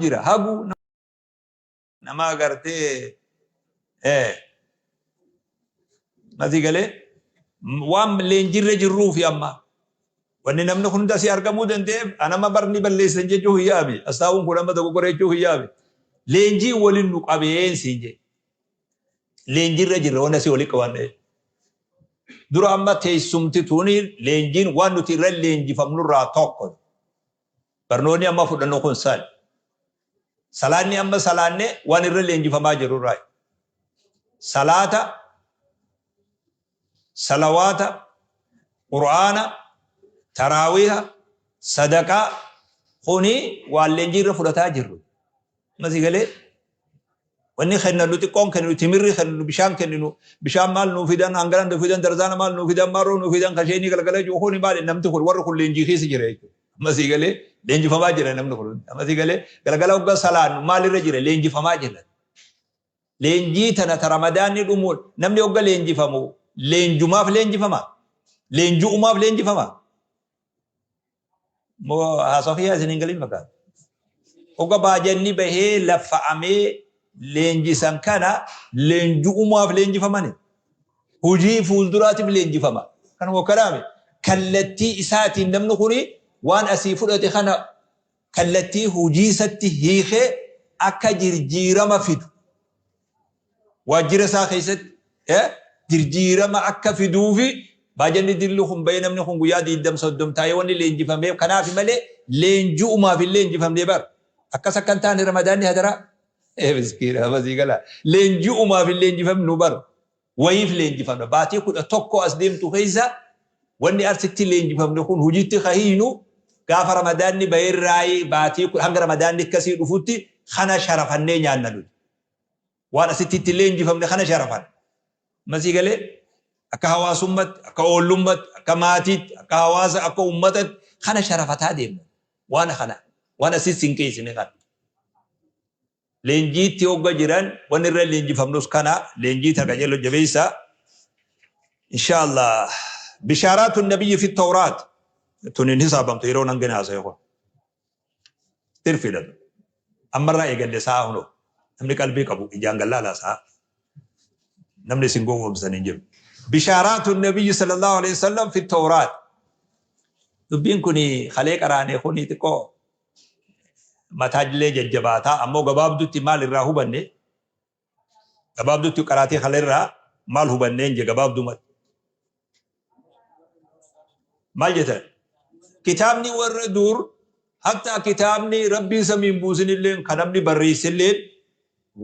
jira. Hagu nama agartee masii galee waan leenjirra jirruufi amma. Wanni namni kun asii argamuu danda'eef anama barni balleessan jechuu hin yaami. Astaa'uun kun amma dogoggora jechuu hin yaami. Leenjii waliin nu qabeen siin jedhe. Leenjiirra jirra wanni asii walii qabanne. Dura amma teessumti tuni leenjiin waan nuti irra leenjifamnurraa tokko. Barnoonni amma fudhannu kun sani. Salaanni amma salaanne waan irra leenjifamaa jirurraa. Salaata, salawaata, Qur'aana, taraawiha, sadaqaa kuni waan leenjii irra fudhataa jirru. Amma si galee wanni kennannu xiqqoon kenninu timirri kenninu bishaan kenninu bishaan maal nuu fidan hangana nuu fidan darzaana maal nuu fidan maarroo nuu fidan kasheenii galgala jiru kuni maali namti kun warri kun leenjii keessa jira jechuudha. Amma si galee leenjifamaa jira namni kun. Amma si galee galgala hogga salaannu maalirra jira leenjifamaa jira. Leenjii tana ta ramadaanni dhumuun namni hogga leenjifamu leenjumaaf leenjifama leenju'umaaf leenjifama. Moo haasawa kiyyaa isin hin galin fakkaata. Hogga baajanni bahee laffa'amee leenjisan kana leenju'umaaf leenjifamani. Hojii fuulduraatiif leenjifama. Kanuma kanaami kallattii isaatiin namni kuni waan asii fudhate kana kallattii hojii isatti hiikee akka jirjiirama fidu waajjira isaa keessatti jirjiirama akka fiduufi baajanni dilli kun bahee namni kun guyyaa 20 30 taa'ee wanni leenjifameef kanaafi malee leenji'umaaf hin leenjifamne bar. Akkas akka hin taane ramadaanni hadaraa. Ee miskiina masii gala. Leenji'umaaf hin leenjifamnu bar. Wayiif leenjifamna. Baatii 11 as deemtu keessa wanni arsitti leenjifamne kun hojiitti ka hiinu gaafa ramadaanni baherraayi baatii hanga ramadaanni akkasii dhufutti kana sharafannee nyaanna nuti. Waan asitti itti leenjifamne kana sharafan. Masii galee akka hawaasummatti, akka oollummatti, akka maatiitti, akka hawaasa, akka ummatatti kana sharafataa deemna. Waan kana waan asitti hin qeessine kana. Leenjiitti hogga jiran wanni irra leenjifamnus kana leenjii tana qajeello jabeessa. Inshallah bishaaraatu nabiyyi fi tawraat tun hin hisaabamtu yeroo nan gana haasa'e kun. Tirfiidha. Ammarraa eegalle sa'a hunoo namni qalbii qabu ijaan gallaalaa sa'a. Namni isin gowwoomsan hin jiru. Bishaaraatu nabiyyi sallallahu alaihi wasallam fi tawraat. Dubbiin kun kalee qaraane kun xiqqoo mataallee jajjabaataa ammoo gabaabdutti maal irraa hubanne gabaabdutti qaraatii kaleerraa maal hubanneen je gabaabdumatti maal jettan kitaabni warra dur hatta kitaabni rabbiin samiin buusinilleen kan namni barreessilleen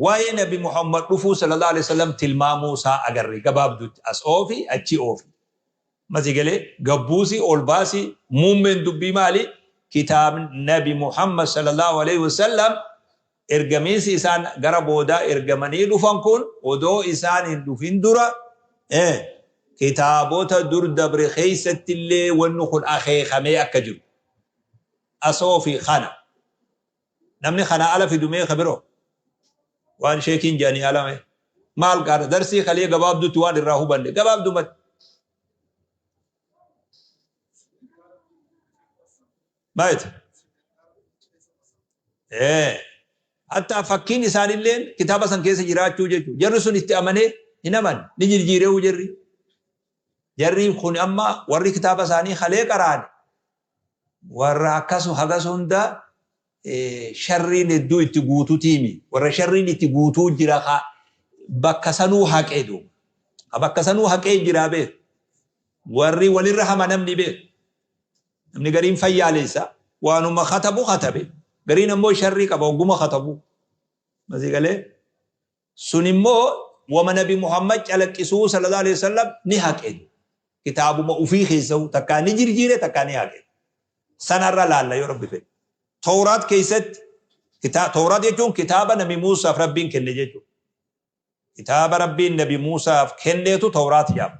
waa'ee nabi Muhammad dhufuu sallallahu alaihi wasallam tilmaamuu isaa agarre gabaabdutti as oofi achi oofi. Amma sii galee? Gad buusi, ol baasi, muummeen dubbii maali? Kitaabni Nabi Muhammad sallallahu aleyhi wa sallam ergamiinsi isaan gara boodaa ergamanii dhufan kun odoo isaan hin dhufin dura kitaabota dur dabre keessattillee wanni kun akeekamee akka jiru. Asoo fi kana. Namni kanaa ala fidu mee ka biroo? Waan sheekiin jedhanii ala mee? Maal qaara? Darsii kalee gabaabdutti waan irraa hubanne gabaabdumatti. Maal jette? Ee. Hatta fakkiin isaanilleen kitaaba san keessa jiraachuu jechuudha. Jarri sun itti amanee hin amanne. Ni jirjiireewu jarri. Jarri kun amma warri kitaaba isaanii kalee qaraane Warra akkas hagas hunda sharriin hedduu itti guututiimi. Warra sharriin itti guutuu jira ka bakka sanuu haqee duuba. Ka bakka sanuu haqee jiraa beeku. Warri walirra hama namni beeku. Namni gariin fayyaalessa waanuma katabu katabe. Gariin ammoo sharrii qaba hogguma katabu. Masii galee Sun immoo wama nabi Muhammad calaqqisuu sallallahu alaihi wasallam ni haqe. Kitaabuma ufii keessahuu takkaa ni jirjiire takkaa ni haqe. Sanarra laalla yoo Rabbi fedhe. Tawraat keessatti Tawraat jechuun kitaaba nabi Muusaaf Rabbiin kenne jechuudha. Kitaaba Rabbiin nabi Muusaaf kenneetu Tawraat jedhama.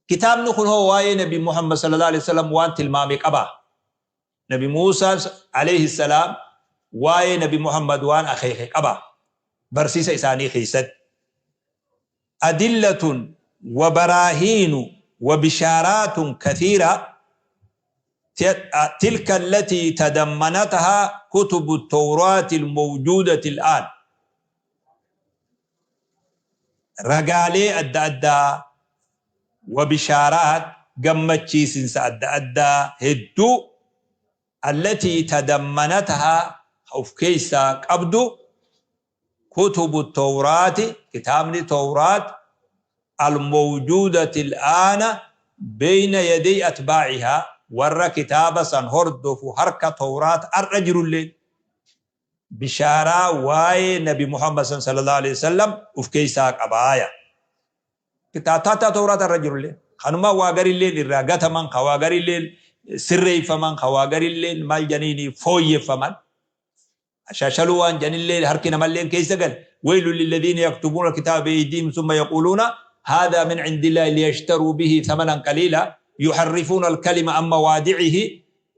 Kitaabni kun hoo waa'ee nabi Muhammad sallallahu alaihi wasallam waan tilmaame qabaa? Nabi Muusaan aleyhi salaam waa'ee Nabi Muhammad waan akeeke qaba barsiisa isaanii keessatti. Adillatun wa baraahiinu wa bishaaraatun kathiira تلك التي تضمنتها كتب التوراة الموجودة الآن. Ragaalee adda addaa وبشارات gammachiisinsa adda addaa hedduu التي تضمنتها of keessaa qabdu كتب التوراة kitaabni Tawraat الموجودة الآن بين يدي أتباعها warra kitaaba san hordofu harka Tawraat ar'a jirullee bishaaraa waa'ee Nabi Muhammad sallallahu alaihi wasallam uf keessaa qabaaya. Kitaataa Tawraat irra jirullee kanuma waa garilleen irraa gataman, ka waa garilleen sirreeffaman, ka waa garilleen maal janiini fooyyeffaman. Ashaashaluu waan janillee harki namalleen keessa gale. ويل للذين يكتبون الكتاب بأيديهم ثم يقولون هذا من عند الله ليشتروا به ثمنا قليلا يحرفون الكلم عن مواضعه.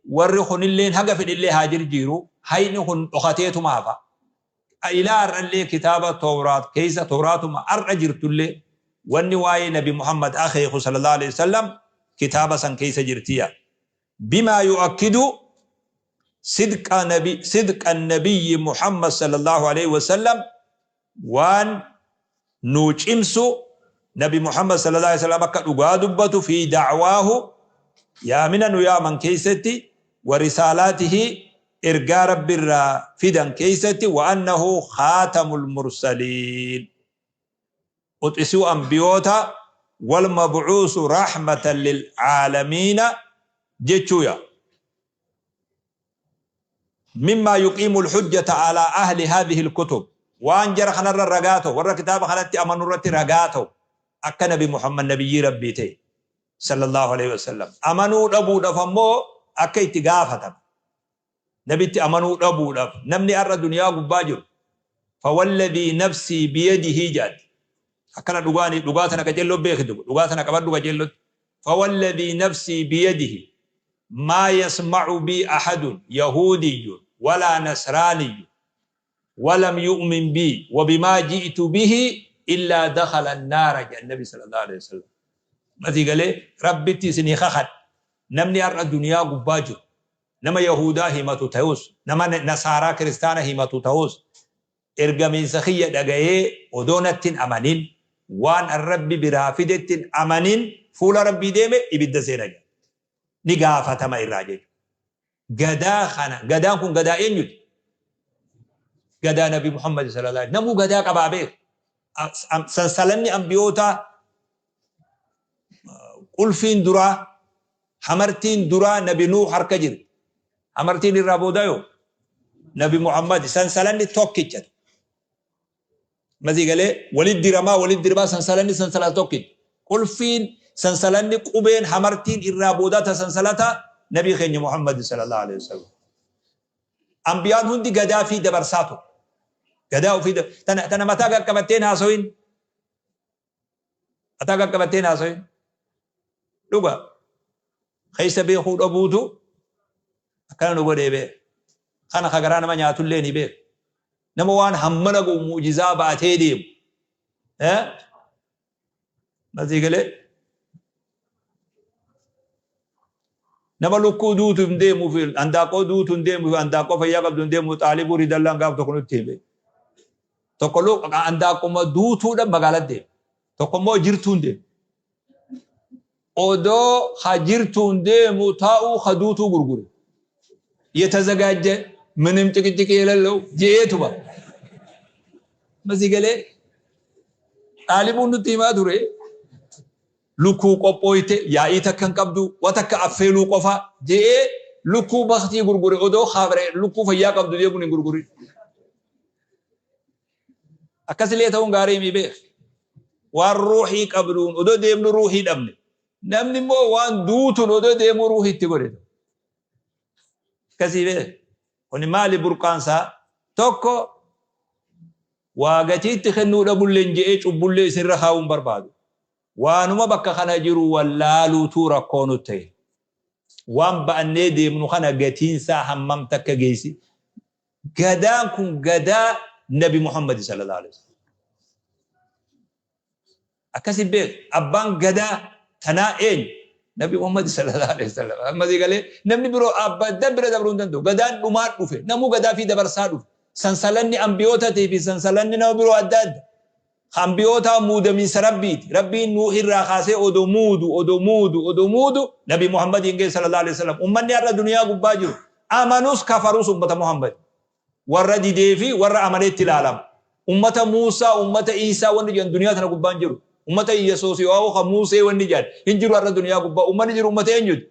Warri kunilleen haga fedhillee haa jirjiiru, hayni kun dhokateetuma hafa. Ilaa har'allee kitaaba Tawraat keessa, Tawraatuma har'a jirtullee, wanni waa'ee Nabi Muhammad akeeku sallallahu alaihi wasallam kitaaba san keessa jirtiya. بما يؤكد صدق نبي صدق النبي محمد صلى الله عليه وسلم waan nu cimsu Nabi Muhammad sallallahu alaihi wasallam akka dhugaa dubbatu في دعواه yaamina nu yaaman keessatti ورسالاته ergaa Rabbi irraa fidan keessatti وأنه خاتم المرسلين quxisuu ambiyoota والمبعوث رحمة للعالمين jechuuya. مما يقيم الحجة على أهل هذه الكتب waan jara kanarra ragaa ta'u, warra kitaaba kanatti amanu irratti ragaa ta'u, akka Nabi Muhammad nabiyyi Rabbii ta'e sallallahu alaihi wasallam amanuu dhabuudhaaf ammoo akka itti gaafatama. Nabitti amanuu dhabuudhaaf namni har'a duniyaa gubbaa jiru, فوالذي نفسي بيده jaati akkana dhugaani, dhugaa tana qajeelloo beekitu, dhugaa tana qabadhu qajeellotti. فوالذي نفسي بيده ما يسمع بي أحد يهودي ولا نصراني ولم يؤمن بي وبما جئت به إلا دخل النار جاء النبي صلى الله عليه وسلم. Mati galee Rabbitti isinii kakadha, namni har'a duniyaa gubbaa jiru nama Yahudaa himatu ta'us, nama Nasaaraa Kiristaana himatu ta'us, ergamiinsa kiyya dhagayee odoo natti hin amanin, waan Rabbi biraa fidetti hin amanin fuula Rabbii deeme, ibidda seena jedha. Ni gaafatama irraa jechuudha. Gadaa kana, gadaan kun gadaa eenyuti? Gadaa Nabi Muhammad sallallahu alaihi. Namuu gadaa qabaa beeku. Sansalanni ambiyootaa, qulfiin duraa, hamartiin duraa Nabi Nuux harka jira. Hamartiin irraa booda yoo Nabi Muhammad, sansalanni tokkicha. Masii galee walit diramaa, walit diramaa, sansalanni sansalata tokkicha. Qulfiin, sansalanni, qubeen hamartiin irraa boodaa ta sansalata Nabii keenya Muhammad sallallahu alaihi wasallam. Ambiyaan hundi gadaa fi dabarsaa ture. Gadaa ofii tana mataa qaqqabatteen haasoyin. Mataa qaqqabatteen haasoyin. Dhuga. Keessa beekuu dhabuutu akkana nu godhee beeka. Kana ka garaa nama nyaatullee ni beeka. Nama waan hammana ga'u mu'jizaa baatee deemu. Masii galee nama lukkuu duutu hin deemuu fi handaaqoo duutu hin deemuu fi handaaqoo fayyaa qabdu hin deemu. Xaalibuu ridallaan gaaf tokko nutti hime. Tokko handaaquma duutuudhaan magaalatti deema. Tokko immoo jirtuun deema. Odoo ha jirtuun deemu taa'uu ha duutuu gurgure. የተዘጋጀ ምንም ጭቅጭቅ የሌለው je'eetuma. Masii galee xaalibuun nutti himaa ture, lukkuu qophooyte yaa'ii takka hin qabdu, wa takka affeeluu qofa je'ee lukkuu baktii gurgure, odoo lukkuu fayyaa qabdu deemuun hin gurgurin. Akkasillee ta'uun gaarii mi beek. Waan ruuxii qabduun odoo deemnu ruuxii dhabne. Namni immoo waan duutuun odoo deemuu ruuxii itti godhe. Akkasii beek. Kuni maali burqaansaa? Tokko waa gatiitti kennuu dhabulleen je'ee cubbullee isinirra kaa'uun barbaadu. Waanuma bakka kana jiru wallaaluutu rakkoo nutti ta'e. Waan ba'annee deemnu kana gatiinsaa hammam takka geessi? Gadaan kun gadaa Nabi Muhammad sallallahu alaihi wasallam. Akkasi beek, abbaan gadaa tanaa eenyu? Nabi Muhammad sallallahu alaihi wasallam. Amma sii galee namni biroo abbadan bira dabruu hin danda'u. Gadaan dhumaa dhufe. Namuu gadaa fi dabarsaa dhufe. Sansalanni ambiyootatii fi sansalanni nama biroo adda adda. Ambiyootaa muudamiinsa Rabbiiti. Rabbiin Nuuh irraa kaasee odoo muudu, odoo muudu, odoo muudu Nabi Muhammadiin ga'e sallallahu alaihi wasallam. Ummanni har'a duniyaa gubbaa jiru amanus kafarus ummata Muhammad. Warra didee fi warra amaneetti ilaalama. Ummata Muusaa, ummata Iisaa wanni jedhan duniyaa tana gubbaa hin jiru. Ummata Iyyasuus yoo ka Muusee wanni jedhan hin jiru har'a duniyaa gubbaa. Ummanni jiru ummata eenyuti?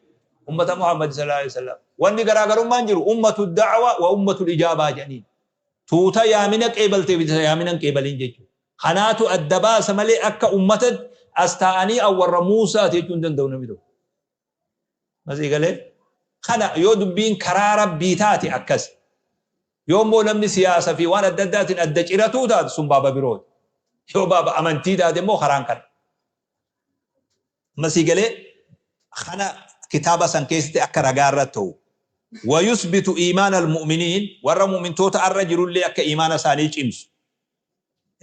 Ummata Muhammad sallallahu alaihi wasallam. Wanni garaagarummaan jiru ummatu da'wa wa ummatu ijaabaa jedhaniin. Tuuta yaamina qeebaltee fi yaamina hin qeebalin jechuudha. Kanaatu adda baasa malee akka ummatatti as taa'anii an warra Muusaati jechuu hin danda'u namni tokko. Masii galee? Kana yoo dubbiin karaa Rabbii taate akkas. Yoo immoo namni siyaasa fi waan adda addaatiin adda ciratuu taate sun baaba birooti. Yoo baaba amantii taate immoo karaan kana. Masii galee? Kana kitaaba san keessatti akka ragaa irra ta'u. Wayusbitu iimaana al-mu'miniin, warra mu'mintoota arra jirullee akka iimaana isaanii cimsu.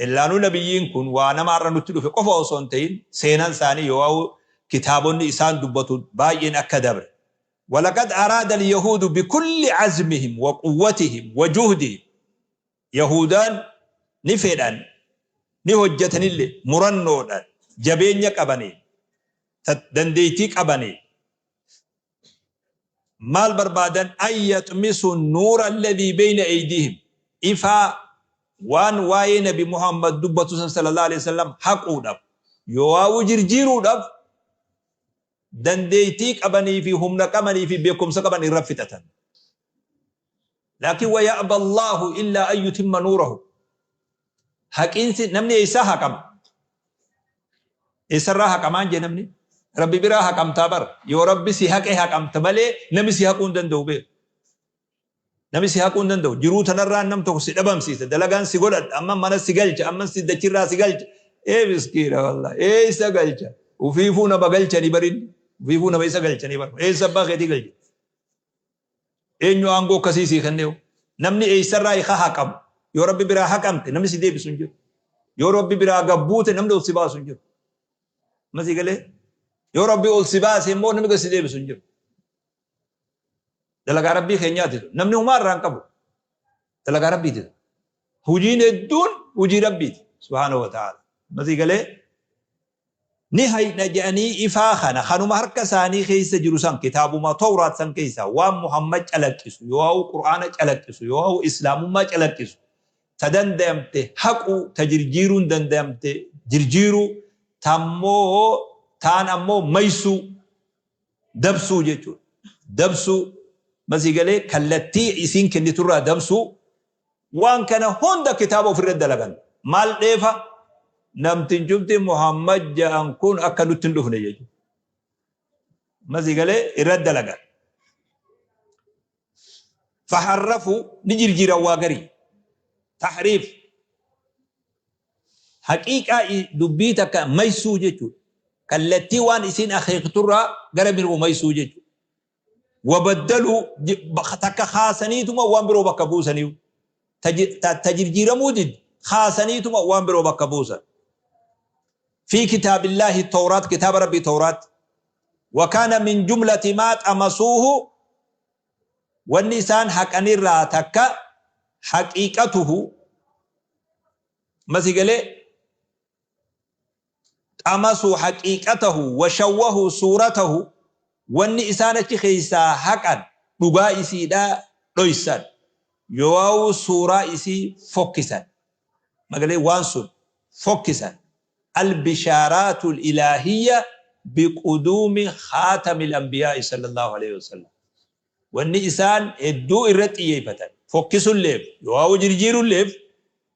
Illaanuu nabiyyiin kun waa nama har'a nutti dhufe qofa osoo hin ta'in seenaan isaanii yoo'au kitaabonni isaan dubbatu baay'een akka dabre. Walaqad araada alyahuudu bikulli azmihim wa quwwatihim wa juhdihim, Yahuudaan ni fedhan, ni hojjatanille murannoodhaan, jabeenya qabaniin, dandeettii qabaniin. Maal barbaadan? An yaxmisu nuura alladhii beyna eydiihim, ifaa waan waa'ee nabi Muhammad dubbatu san sallallahu alaihi wasallam haquudhaf yoo'aawu jirjiiruudhaf dandeeytii qabanii fi humna qabanii fi beekumsa qaban irra fixatan. Laakiin waya'ba Allaahu illaa an yutimma nuurahu, haqiinsi namni eessaa haqama? Eessarraa haqamaan jee namni? Rabbi biraa haqamtaa bar. Yoo Rabbi si haqe haqamta malee namni si haquu hin danda'u beeku. Namni si haquu hin danda'u. Jiruu tanarraan nam tokko si dhabamsiisa. Dalagaan si godhadha. Amma mana si galcha. Amma si dachirraa si galcha. Ee miskiina wallahi. Eessa galcha? Ufiifuu nama galchanii barinni. Ufiifuu nama isa galchanii bar. Eessa abbaa keetii galcha? Eenyu aangoo akkasii sii kennee hoo? Namni eessarraa ka haqamu? Yoo Rabbi biraa haqamte namni si deebisu hin jiru. Yoo Rabbi biraa gad buute namni ol si baasu hin jiru. Amma sii galee? Yoo Rabbi ol si baase immoo namni gad si deebisu hin jiru. Dalagaa Rabbii keenyaati. Namni humaa irraa hin qabu. Dalagaa Rabbiiti. Hujiin hedduun hujii Rabbiiti. Subhaanahu wa ta'ala. Amma sii galee? Ni hayna je'anii ifaa kana kanuma harka isaanii keessa jiru san kitaabuma towraat san keessaa waan Muhammad calaqqisu yoo'au qur'aana calaqqisu yoo'au islaamummaa calaqqisu ta dandayamte haquu, ta jirjiiruun dandayamte jirjiiruu, tammoo taan ammoo maysuu, dabsuu jechuudha. Dabsuu masii galee kallattii isiin kenniturraa dabsuu. Waan kana hunda kitaaba ofirra dalagan. Maal dheefa? Namtinchumti Muhammad ja'an kun akka nutti hin dhufne jechuudha. Masii galee irra dalagan. Faharrafu, ni jirjiiran waa garii. Tahriif. Haqiiqaa dubbii takka maysuu jechuudha. Kallattii waan isiin akeekturraa gara biroo maysuu jechuudha. Wabaddaluu, takka kaasaniituma waan biroo bakka buusaniiyu. Ta jirjiiramuu didde kaasaniituma waan biroo bakka buusan. Fi kitaabillaahi tawraat, kitaaba Rabbii tawraat. Wa kaana min jumlati maa xamasuuhu, wanni isaan haqanirraa takka haqiiqatuhu masi galee xamasuu haqiiqatahu wa shawwahuu suuratahu, wanni isaan achi keessaa haqan dhugaa isiidhaa dhoysan yooawuu suuraa isii fokkisan, magalee waan sun fokkisan, albishaaraatu ilaahiyya biquduumi khaatamil anbiyaa'i sallallahu aleyhi wasallam, wanni isaan hedduu irra xiyyeeffatan fokkisulleef yooawuu jirjiirulleef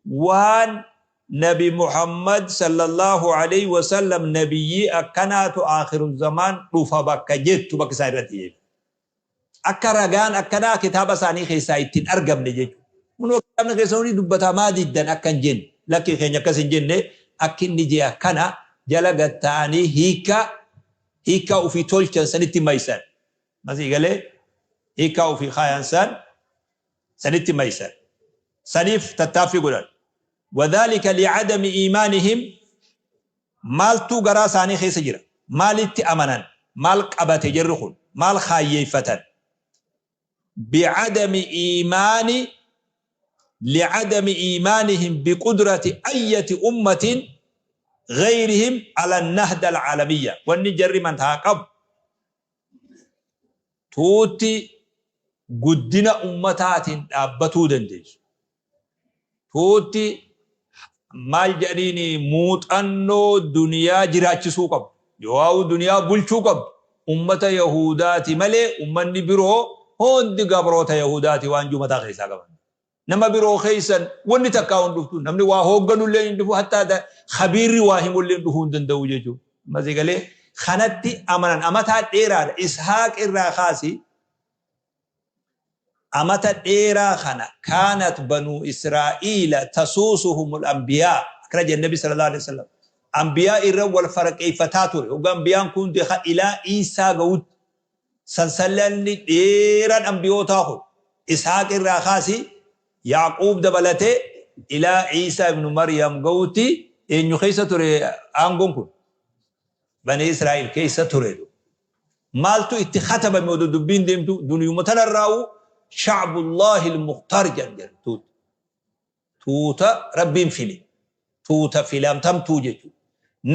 waan Nabi Muhammad sallallahu aleyhi wa sallam nabiyyii akkanaatu aakhiru zamaan dhufa bakka jettu bakka isaan irratti xiyyeeffatan. Akka ragaan akkanaa kitaaba isaanii keessaa itti hin argamne jechuudha. Kunoo kitaabni keessan hundi dubbataa maa diddan akka hin jenne, lakki keenya akkas hin jenne, akki inni jee akkana jala gad taa'anii hiikkaa hiikkaa ufii tolchan sanitti maysan. Masii galee hiikkaa ufii kaayan san sanitti maysan. Saniif tattaaffii godhan. Wadhaalika li'adami iimaanihim, maaltuu garaa isaanii keessa jira? Maalitti amanan? Maal qabate jarri kun? Maal kaayyeeffatan? Bi'adami iimaani li'adami iimaanihim biqudrati ayyati ummatin ghayrihim ala nahda al'aalamiyya. Wanni jarri mataa qabu tuutti guddina ummataatiin dhaabbatuu dandeessu. Tuutti maal jedhaniin muuxannoo duniyaa jiraachisuu qabdu. Yoo'aa'uu duniyaa bulchuu qabdu. Ummata Yahudaati malee ummanni biroo hundi gabroota Yahudaati waan jiru mataa keessaa qaban. Nama biroo keessan wanni takkaa hin dhuftu. Namni waa hoogganullee hin dhufu, hattaa khabiirri waa himullee dhufuu hin danda'u jechuudha. Masii galee kanatti amanan amataa dheeraadha. Ishaaq irraa kaasi amata dheeraa kana kaanat banuu Israa'iila tasuusuhumul anbiyaa, akkana jedhe Nabi sallallahu alaihi wasallam. Anbiyaa irra wal faraqeeffataa ture. Hoggaa anbiyaan kun deeqa ilaa Iisaa ga'utti sansallanni dheeraan ambiyootaa kun Ishaaq irraa kaasi Yaaquub dabalatee ilaa Iisaa ibnu Maryam ga'utti eenyu keessa ture aangoon kun? Banii Israa'il keessa ture. Maaltu itti katabame odoo dubbiin deemtu duniyuma tanarraa'u shacbullaahi al-mukhtaar jedhan jedhan tuuta. Tuuta Rabbiin file. Tuuta filamtamtuu jechuudha.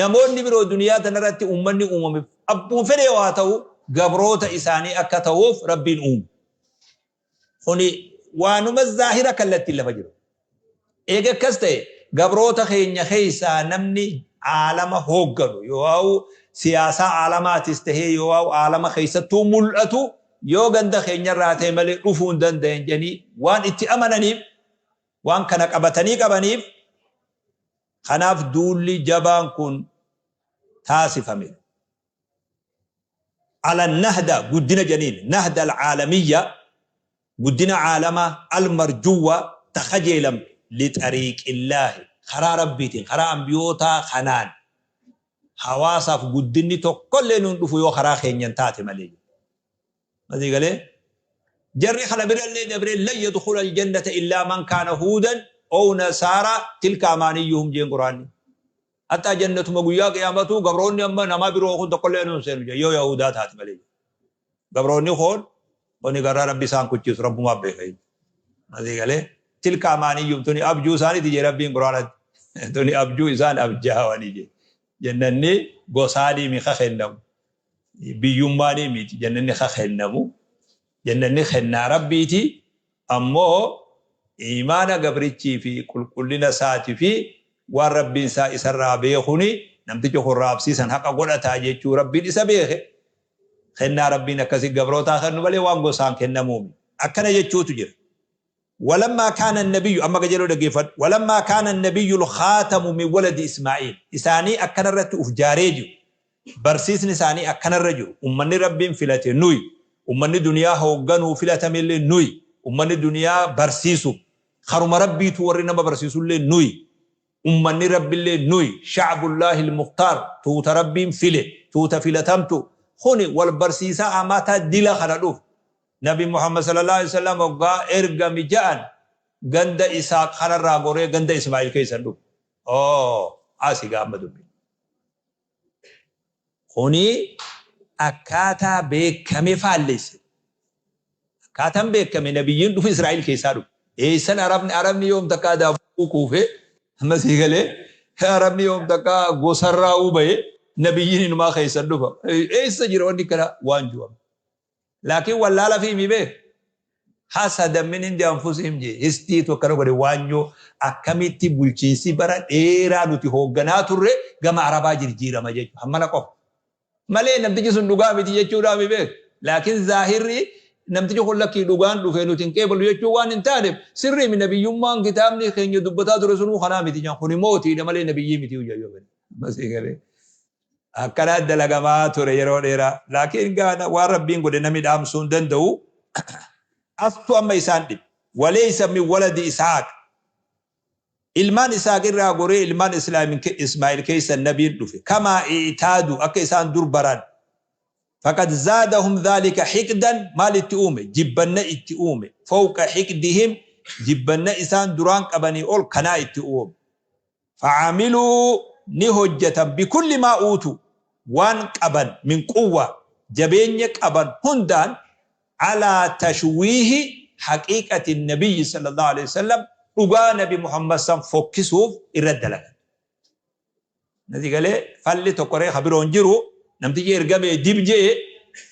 Namoonni biroo duniyaa tanarratti uummanni uumame abbuma fedhe yoo haa ta'u gabroota isaanii akka ta'uuf Rabbiin uume. Kuni waanuma zaahira kallattiin lafa jiru. Eega akkas ta'e, gabroota keenya keessaa namni aalama hoogganu, yoo'aa'u siyaasaa aalamaatis tahee yoo'aa'u aalama keessattuu mul'atu yoo ganda keenyarraa ta'e malee dhufuu hin danda'an jedhanii waan itti amananiif, waan kana qabatanii qabaniif, kanaaf duulli jabaan kun taasifame. Ala nahda guddina jedhaniin nahda al'aalamiyya, guddina aalamaa, almarjuwwa, ta kajeelamtu, lixariiqillaahi, karaa Rabbiitiin, karaa ambiyootaa kanaan hawaasaaf guddinni tokkollee nuun dhufu yoo karaa keenyan taate malee jedhu. Masii galee? Jarri kana birallee dabree lan yadkhula aljannata illaa man kaana huudan ow nasaara tilka amaaniyyuhum jeen Qur'aanni. Hattaa jannatuma guyyaa qiyaamatuu gabroonni amma namaa biroo kun tokkollee nuun seenu jedhe yoo yahudaa taate malee jedhe. Gabroonni koon kuni garraa Rabbi isaan kuchiisu Rabbumaa beeka jechuudha. Masii galee? Tilka amaaniyyuhum, tuni abjuu isaaniiti jee Rabbiin Qur'aanatti. Tuni abjuu isaan abjaawani jee. Jannanni gosaanii mi ka kennamu. Biyyummaanii miti jannanni ka kennamu. Jannanni kennaa Rabbiiti. Ammoo iimaana gabrichii fi qulqullina isaati fi waan Rabbiin isaa isarraa beekuni namtichi kun raabsiisan haqa godhataa jechuu Rabbiin isa beeke. Kennaa Rabbiin akkasi gabrootaa kennu malee waan gosaan kennamuu miti. Akkana jechuutu jira. Walammaa kaana annabiyyu, amma qajeeloo dhaggeeffadhu. Walammaa kaana annabiyyu al-khaatamu min waladi Ismaa'iil. Isaanii akkanarratti uf jaaree jiru. Barsiisni isaanii akkanarra jiru. Ummanni Rabbiin filate nuyi. Ummanni duniyaa hoogganuu filatamellee nuyi. Ummanni duniyaa barsiisu, karuma Rabbiitu warri nama barsiisullee nuyi. Ummanni Rabbillee nuyi. Sha'bullaahil mukhtaar, tuuta Rabbiin file, tuuta filatamtu. Kuni wal barsiisaa amata dila kana dhufu. Nabi Muhammad sallallahu alaihi wasallam hoggaa ergami ja'an ganda Isaaq kanarraa goree ganda Ismaa'il keessan dhufe. Oo, asi gaa amma dubbiin. Kuni akkaataa beekame faallesse. Akkaataan beekame nabiyyiin dhufu Israa'il keessaa dhufe. Eessan Arabni? Arabni yoom takkaa daabbuu kuufe? Amma sii galee, Arabni yoom takkaa gosarraa bahe nabiyyiin inumaa keessan dhufa. Eessa jira wanni kana waan ju'ame. Laakiin wallaala fi himi beek. Hasadan min indi anfusihim jee histiitu akkana godhe, waanyoo akkamitti bulchiinsi bara dheeraa nuti hoogganaa turre gama Arabaa jirjiirama jechuudha. Hammana qofa. Malee namtichi sun dhugaa miti jechuudhaa mi beek. Laakiin zaahirri namtichi kun lakkii dhugaan dhufe nuti hin qeebalu jechuu waan hin taaneef sirrii mi nabiyyummaan kitaabni keenya dubbataa ture sunuu kanaa miti jaan, kuni mootiidha malee nabiyyii miti yoo fedhe. Masii galee. Akkanaa dalagamaa ture yeroo dheeraa. Laakiin gaana waan Rabbiin godhe namni dhaamsuu hin danda'u. Astu amma isaan dhibe. Waleeysa min waladi Ishaaq. Ilmaan Ishaaq irraa goree ilmaan Ismaa'il keessa nabiin dhufe. Kamaa i'taadu, akka isaan dur baran. Faqad zaadahum dhaalika hiqdan, maal itti uume? Jibbanna itti uume. Fawqa hiqdihim, jibbanna isaan duraan qabanii ol kanaa itti uume. Fa'amiluu, ni hojjatan, bikulli maa uutuu, waan qaban, min quwwa, Jabeenya qaban hundaan alaa tashwiihi haqiiqati nabiyyi sallallahu alaihi wasallam, dhugaa Nabi Muhammad san fokkisuuf irra dalagan. Nati galee falli tokko ree biroon jiru, namtichi ergamee dib jee,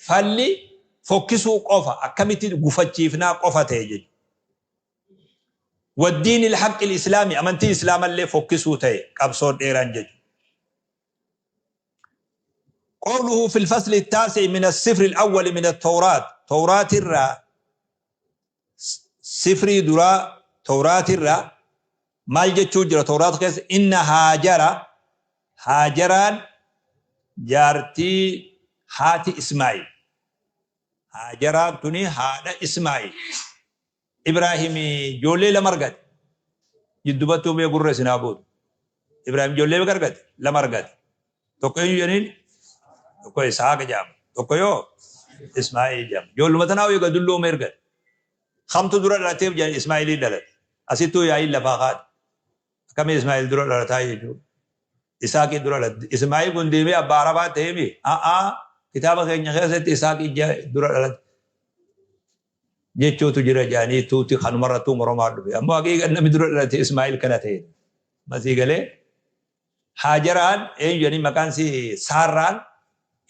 falli fokkisuu qofa, akkamitti gufachiifnaa qofa ta'e jechuudha. والدين الحق الإسلامي, amantii islaamallee fokkisuu ta'e qabsoon dheeraan jechuudha. قوله في الفصل التاسع من السفر الأول من التوراة، توراة الرا سفري درا توراة الرا maal jechuu jira توراة keessa? إن هاجر, هاجران jaartii haati Ismaa'il. Haajaraan tuni haadha Ismaa'il. Ibraahim ijoollee lama argate. Jiddubattuu mee gurra isinaa boodu. Ibraahim ijoollee meeqa argate? Lama argate. Tokko eenyu jedhaniin? Tokko Isaaq jedhama. Tokko yoo Ismaa'il jedhama. Ijoolluma tanaa eega dulloome argate. Kamtu dura dhalateef jedhan? Ismaa'ilii dhalate. Asittuu yaa'iin lafaa kaate. Akkamii Ismaa'il dura dhalataa jechuudha? Isaaqii dura dhalate. Ismaa'il kun deemee abbaa Arabaa ta'eemi. A'aa, kitaaba keenya keessatti Isaaqii dura dhalate jechuutu jira jedhanii tuuti kanumarrattuu moromaa dhufe. Ammoo haqiiqa namni dura dhalate Ismaa'il kana ta'e. Masii galee Haajaraan eenyu jedhanii maqaan si Saarraan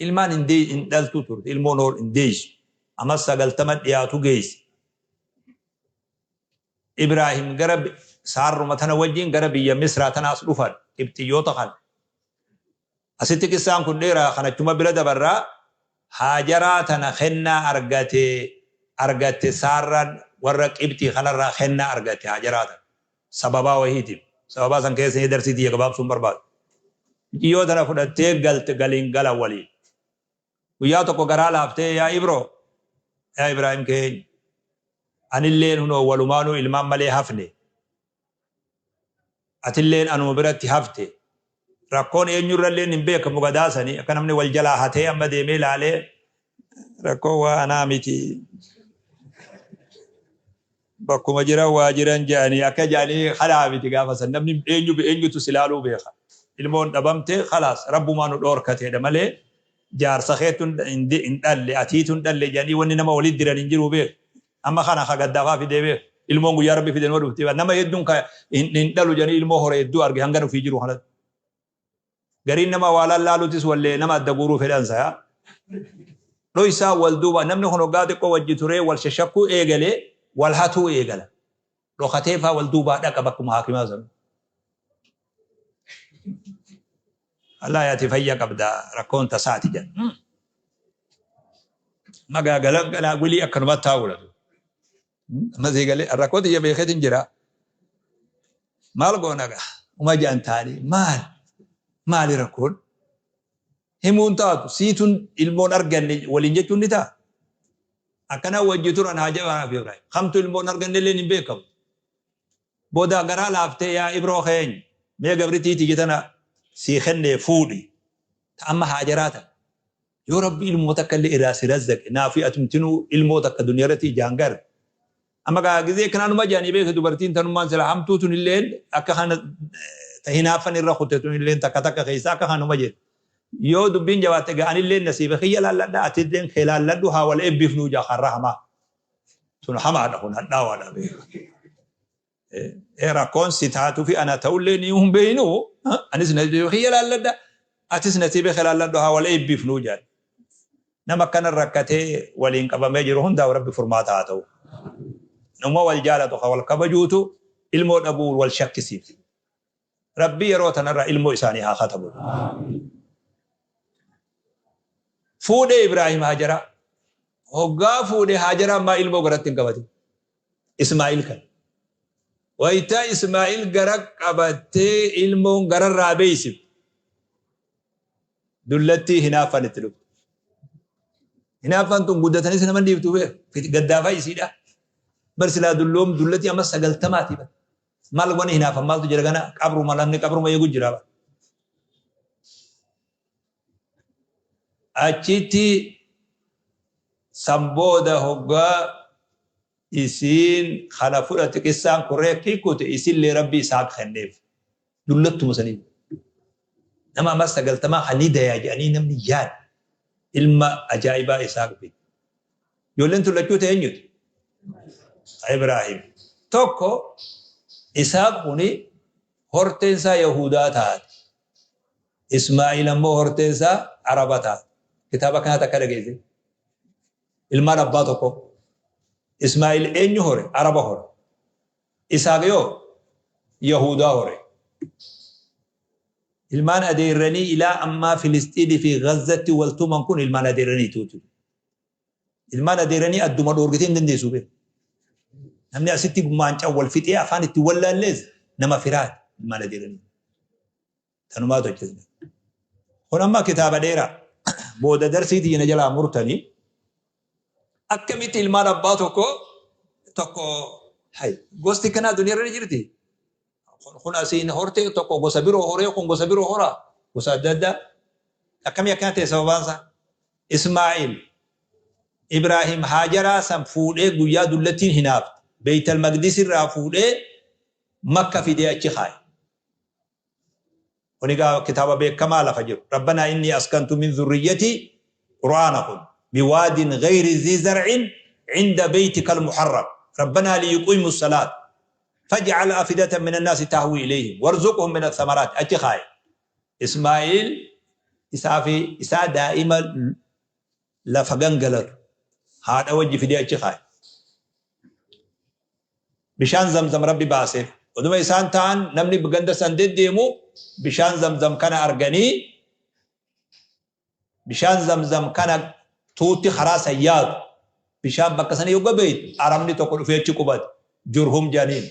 ilmaan hin dhaltu turte. Ilmoon hool hin deessu. Amma 90 dhiyaatu geesse. Ibraahim gara Saarruma tana wajjin gara biyya Misraa tanaas dhufan, Qibxiyyoota kana. Asitti qissaan kun dheeraa, kanachuma bira dabarraa. Haajaraa tana kennaa argatte Saarraan, warra Qibxii kanarraa kennaa argatte Haajaraa tana. Sababaa wahiitiif. Sababaa san keessa ni darsiitii gabaabsuun barbaadu. Mucayyoo tana fudhattee galte, galiin gala waliin. Guyyaa tokko garaa laaftee, "Yaa Ibroo, yaa Ibraahim keenya, anilleen hunoo walumaanuu ilmaan malee hafne. Atilleen anuma biratti hafte. Rakkoon eenyurralleen hin beekamu gadaasanii akka namni wal jalaa hatee amma deemee ilaalee rakkoo waa anaa miti. Bakkuma jiran waa jiran jedhanii akka jedhanii kanaa miti." Gaafa san namni eenyu eenyutu si ilaaluu beeka. Ilmoon dhabamte, khalaas, rabbumaa nu dhoorkateedha malee jaarsa keetu hin dhalle, atiitu hin dhalle jedhanii wanni nama walitti diran hin jiru beeku. Amma kana ka gaddaafaa fidee beeku. Ilmoon guyyaa rabbi fide nama dhufti. Nama hedduun ka hin dhalu jedhanii ilmoo hore hedduu arge hanga nufii jiru kanatti. Gariin nama waa lallaalutis wallee nama adda guuruu fedhan saya. Dhoysaa wal duuba namni kun hoggaa xiqqoo wajji turee wal shashakkuu eegalee wal hatuu eegala. Dhokatee faa wal duubaa dhaqa bakkuma haakimaa sana. Allah yaati fayya qabda, rakkoon tasaati jedha. Magaagalan ganaa wilii akkanumatti taa'uudha. Amma galee rakkoo xiyya beekeetiin jira. Maal goona gaa? Uma ja'an taanii maal? Maali rakkoon? Himuun taatu siituun ilmoon arganne waliin jechuun ni ta'a. Akkana wajji turan haa jabaa fi Ibrahim. Kamtu ilmoon arganne illee hin beekamu. Booda garaa laaftee, "Yaa Ibroo keenya, mee gabritii tiyya tana sii kennee fuudhi." Ta amma Haajaraa tana. Yoo rabbi ilmoo takka illee irraa si razzaqe, naafi atumtinuu ilmoo takka duniyaa irratti ijaan gara. Amma gaa gizee kanaanuma jedhanii beeke, dubartiin tanummaan sila hamtuu tun illeen akka kana ta hinaaffan irra kutte tun illeen takka takka keessa akka kanuma jedhe. Yoo dubbiin jabaatte gaa anillee nasiiba kiyya laalladha, atilleen kee laalladhu, haa wal eebbifnuu jaa karra hamaa. Tun hamaadha, kun hadhaawaadha beeka. Rakkoon si taatuu fi ana ta'ullee ni hin beeynu, anis nasiiba kiyya laalladha, atis nasiiba kee laalladhu, haa wal eebbifnuu jedhan. Nama akkana rakkatee waliin qabamee jiru hundaaf rabbi furmaata haa ta'u. Nama wal jaalatu ka wal kabajuutu ilmoo dhabuu wal shakkisiifti. Rabbi yeroo tanarraa ilmoo isaanii haa katabu. Fuudhee Ibraahim Haajaraa. Hoggaa fuudhee Haajaraa ammaa ilmoo garatti hin qabatin. Ismaa'il kan. Wayitaa Ismaa'il gara qabattee ilmoon gararraa beeysifte. Dullattii hinaaffan itti dhufte. Hinaaffan tun guddatanis nama dhiiftu beeku. Gaddaafaa isiidha. Bar silaa dulloom dullatti amma 90ti bar. Maal wani hinaafan maaltu jira gana qabruma, namni qabruma eegu jira. Achitti san booda hoggaa isiin kana fudhate, qissaan korree kikkute, isillee rabbi Isaaq kenneef. Dullattuma saniif. Nama amma 90 kan ni dayaa jedhanii namni yaada. Ilma ajaa'ibaa Isaaq fide. Ijoolleen tun lachuu ta'e eenyuti? Ibraahim. Tokko Isaaq kuni horteen isaa Yahudaa taate. Ismaa'il ammoo horteen isaa Araba taate. Kitaaba kanatti akka dhageesse. Ilmaan abbaa tokko. Ismaa'il eenyu hore? Araba hore. Isaaq yoo Yahudaa hore. Ilmaan adeerranii ilaa ammaa Filisxiinii fi Gazzatti wal tuman kun ilmaan adeerraniituutu. Ilmaan adeerranii adduma dhoorgitee hin dandeessu beeku. Namni asitti maancaan wal fixee afaan itti wallaallees nama firaati ilmaan adeerranii. Tanumaatu hojjetame. Kun amma kitaaba dheeraa. Booda darsii tiyya na jalaa murtanii akkamitti ilmaan abbaa tokko tokko hay gosti kanaa duniyaa irra ni jirti. Kun asiin hortee tokko gosa biroo horee kun gosa biroo horaa gosa adda addaa. Akkamii akkana ta'e sababaan isaa? Ismaa'il Ibraahim Haajaraa san fuudhee guyyaa dullattiin hinaafte. Beeytal Maqdis irraa fuudhee Makka fidee achi kaaye. Kun egaa kitaaba beekamaa lafa jiru. Rabbanaa innii askantu min zurriyyatii Qur'aana kun biwaadin gayri zii zar'in inda beytikal muharram Rabbanaa liyuqiimu salaat faj'al afidatan min annaasi tahwii ilayhim warzuqhum min athamaraat achi kaaye. Ismaa'iil isaa fi isaa daa'ima lafa gangalatu haadha wajji fidee achi kaaye. Bishaan Zamzam Rabbi baaseef. Oduma isaan taa'an namni ganda san deddeemu bishaan Zamzam kana arganii bishaan Zamzam kana tuutti karaa san yaatu. Bishaan bakka sanii yogga beeytu Arabni tokko dhufee achi qubate. Jurhum jedhaniin.